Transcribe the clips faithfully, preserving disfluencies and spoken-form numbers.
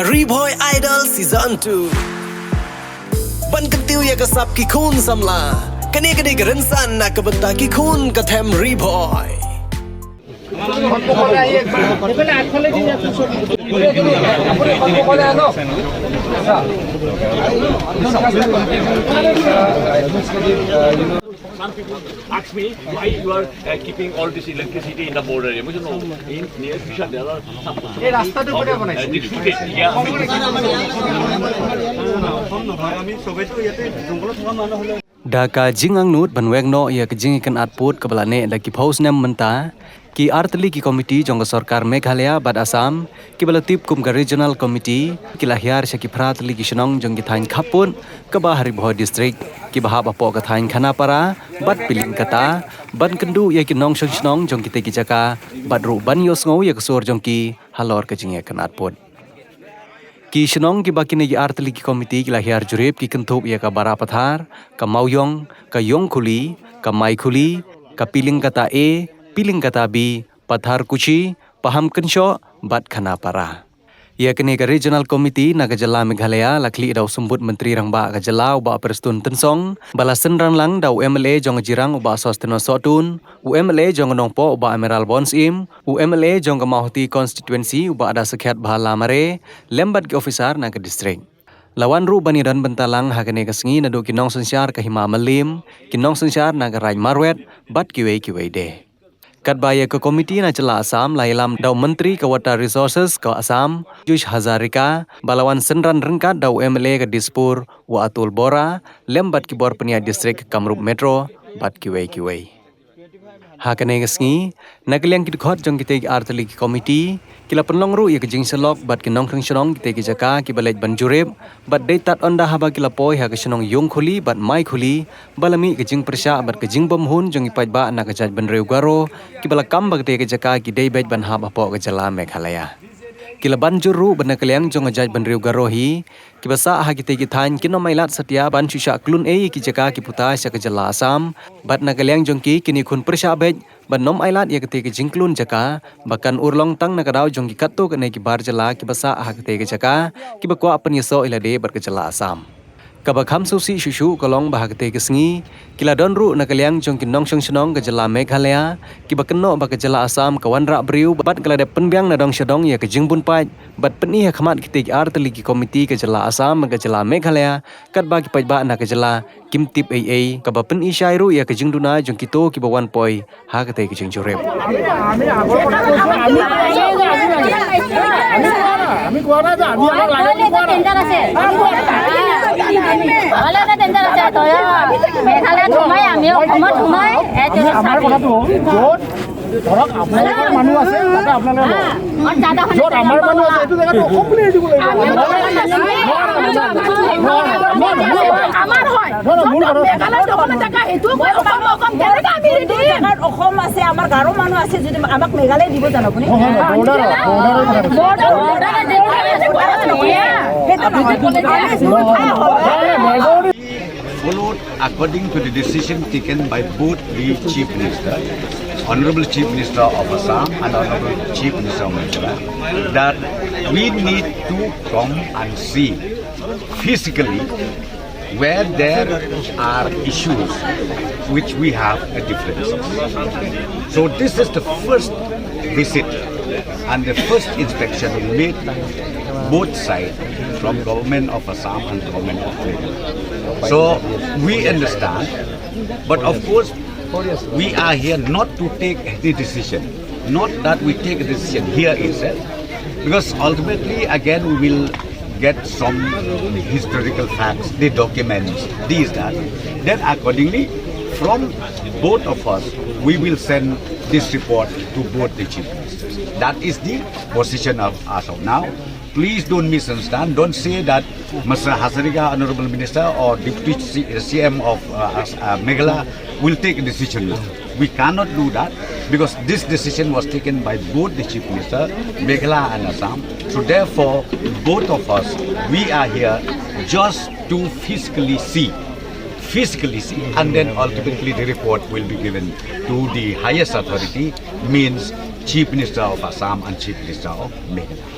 Ri Bhoi Idol Season two. Ban kyntiew ïa ka sap ki khun samla. Kane ka dei ka rynsan na ka bynta ki khun ka them Ri Bhoi. Some people ask me why you are uh, keeping all this electricity in the border area. I said, no, in near future there are some এই রাস্তাটা কোথায় বানাইছে? Uh, disputed. Yeah. সম্ভব নহয়, আমি সবাই তো ইয়াতে জংঘলত থকা মানুহ হ'লে Da ka jingangnud ban weng noh ïa ka jingïakynad pud kaba la neh da ki phew snem mynta, ki artylli ki komiti jong ka sorkar Meghalaya bad Assam, kiba la tip kum ka Regional Committee, ki la hiar sha ki phra tylli ki shnong jong ki thaiñ khappud kaba ha Ri Bhoi District, kiba hap hapoh ka thaiñ Khanapara bad Pilingkata, ban kynduh ïa ki nongshong shnong jong kitei ki jaka bad ruh ban ïohsngew ïa ka sur jong ki halor ka jingïakynad pud. Ki shnong kiba kine ki artylli ki komiti ki la hiar jurip ki kynthup ïa ka Barapathar, ka Mawïong, ka Ïongkhuli, ka Maikhuli, ka Pilingkata A, Pilingkata B, Patharkuchi, Pahamkynshoh bad Khanapara. Ïa kane ka Regional Committee na ka jylla Meghalaya la khlieh da u Symbud Myntri Rangbah ka jylla u Bah Prestone Tynsong, ba la synran lang da u M L A jong ka Jirang u Bah Sosthenes Sohtun, u M L A jong ka Nongpoh u Bah Emerald Born Syiem, u M L A jong ka Mawhati Constituency u Bah Dasakhiatbha Lamare, lem bad ki officer na ka district. La wan ruh ban ïadon bynta lang ha kane ka sngi naduh ki nongsynshar ka Hima Mylliem, ki nongsynshar na ka Raid Marwet bad kiwei kiwei de. Katba ïa ka komiti na jylla Assam la ïalam da u Myntri ka Water Resources ka Assam, Piyush Hazarika, ba la wan synran ryngkat da u M L A ka Dispur, u Atul Bora, lem bad ki bor pynïaid district ka Kamrup Metro bad kiwei kiwei. Ha kane ka sngi, na ka liang ki dkhot jong kitei ki artylli ki komiti, ki la pynlong ruh ïa ka jingsyllok bad ki nongshong shnong kitei ki jaka kiba leit ban jurip, bad dei tad ynda haba ki la poi ha ka shnong Ïongkhuli bad Maikhuli, ba la mih ka jingpyrshah bad ka jingbymhun jong ki paidbah na ka jaitbynriew Garo, kiba la kam ba kitei ki jaka ki dei beit ban hap hapoh ka jylla Meghalaya. Ki la ban jur ruh ba na ka liang jong ka jaitbynriew Garo hi, kiba sah ha kitei ki thaiñ kin ym ailad satia ban shu shah khlun ei ïa ki jaka ki puta sha ka jylla Assam, bad na ka liang jong ki kin ïakhun pyrshah beit, ban ym ailad ïa kitei ki jingkhlun jaka, ba kan urlong tang na ka daw jong ki katto katne ki bar jylla kiba sah ha kitei ki jaka, kiba kwah pynïasoh ïa lade bad ka jylla Assam. Kaba kham sngewsih shuh shuh ka long ba ha katei ka sngi, ki la don ruh na ka liang jong ki nongshong shnong ka jylla Meghalaya, kiba kynnoh ba ka jylla Assam ka wanrah briew, bad ka la dep pynbiang na dong sha dong ïa ka jingbun paid, bad pyni ha khmat kitei ki artylli ki komiti ka jylla Assam bad ka jylla Meghalaya, katba ki paidbah na ka jylla, kim tip ei ei, kaba pyni shai ruh ïa ka jingduna jong kito kiba wan poi, ha katei ka jingjurip. ধৰক আপোনালোকৰ মানুহ আছে, তাতে আপোনালোকে লওক। য'ত আমাৰ মানুহ আছে, এইটো জেগাটো অসম বুলি এৰি দিব লাগিব। আমাৰ হয়। নহয়, নহয়, মোৰ কথা। মেঘালয়ৰ দখল জেগা সেইটো কৈ অসম, অসম কেনেকে আমি এৰি দিম? জেগাত অসম আছে, আমাৰ গাৰো মানুহ আছে, যদি আমাক মেঘালয় দিব জানো আপুনি? নহয়, নহয়, বৰ্ডাৰ, বৰ্ডাৰৰ কথা কৈছোঁ। বৰ্ডাৰ, বৰ্ডাৰ, সেইটো নহয়। আমি নহয়, নহয়। Followed according to the decision taken by both the Chief Minister, Honorable Chief Minister of Assam and Honorable Chief Minister of Meghalaya, that we need to come and see physically where there are issues which we have a difference. So this is the first visit and the first inspection made both sides from government of Assam and government of Meghalaya. So we understand, but of course we are here not to take any decision. Not that we take a decision here itself, because ultimately again we will get some historical facts, the documents, these, that. Then accordingly, from both of us, we will send this report to both the chief ministers. That is the position of, as of now. Please don't misunderstand. Don't say that Mister Hazarika, Honorable Minister, or Deputy C- C M of uh, As- uh, Meghalaya will take a decision now. We cannot do that because this decision was taken by both the Chief Minister, Meghalaya and Assam. So therefore, both of us, we are here just to physically see, physically see, and then ultimately the report will be given to the highest authority, means Chief Minister of Assam and Chief Minister of Meghalaya.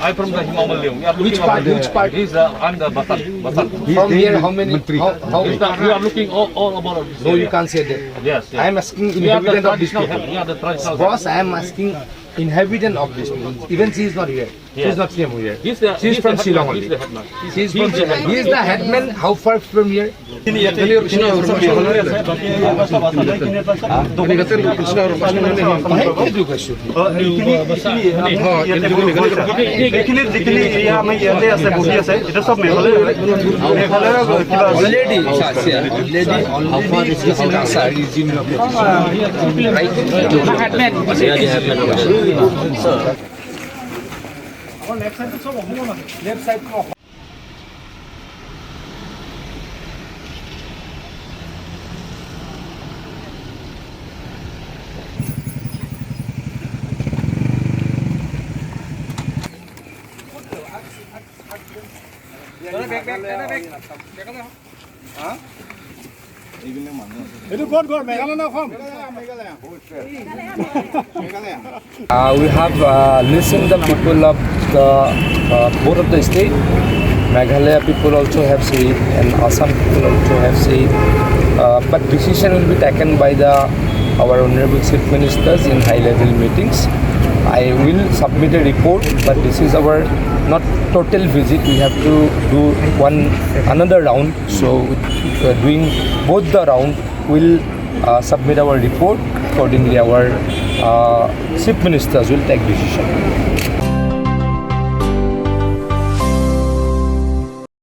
I'm from the Himamayalayan. We are looking which part? Which part? This, uh, I'm the Basan. Basan. From here, how many? How, how? This, uh, we are looking all, all about this area. No, you can't say that. Yes, yes. I am asking inhabitant of this people. We are the traditional head. Boss, I am asking inhabitant of this people. Even she is not here. She is not C M here. She is from Shillong only. She is from Shillong. He is the headman. How far from here? এইখিনিত যিখিনি এৰিয়া আমাৰ ইয়াতে আছে, বহি আছে, এইটো চব মেঘালয় হয়। মেঘালয়ৰ কিবা আছে। Already, already, already, right? এইটো ক'ত ঘৰ? মেঘালয় নে অসম? Uh, we have uh, listened the people of the uh, both of the state. Meghalaya people also have said, and Assam people also have said. Uh, but decision will be taken by the our honorable chief ministers in high level meetings. I will submit a report, but this is our not total visit. We have to do one another round. So, uh, doing both the round, will uh, submit our report. Accordingly, our uh, chief ministers will take decision.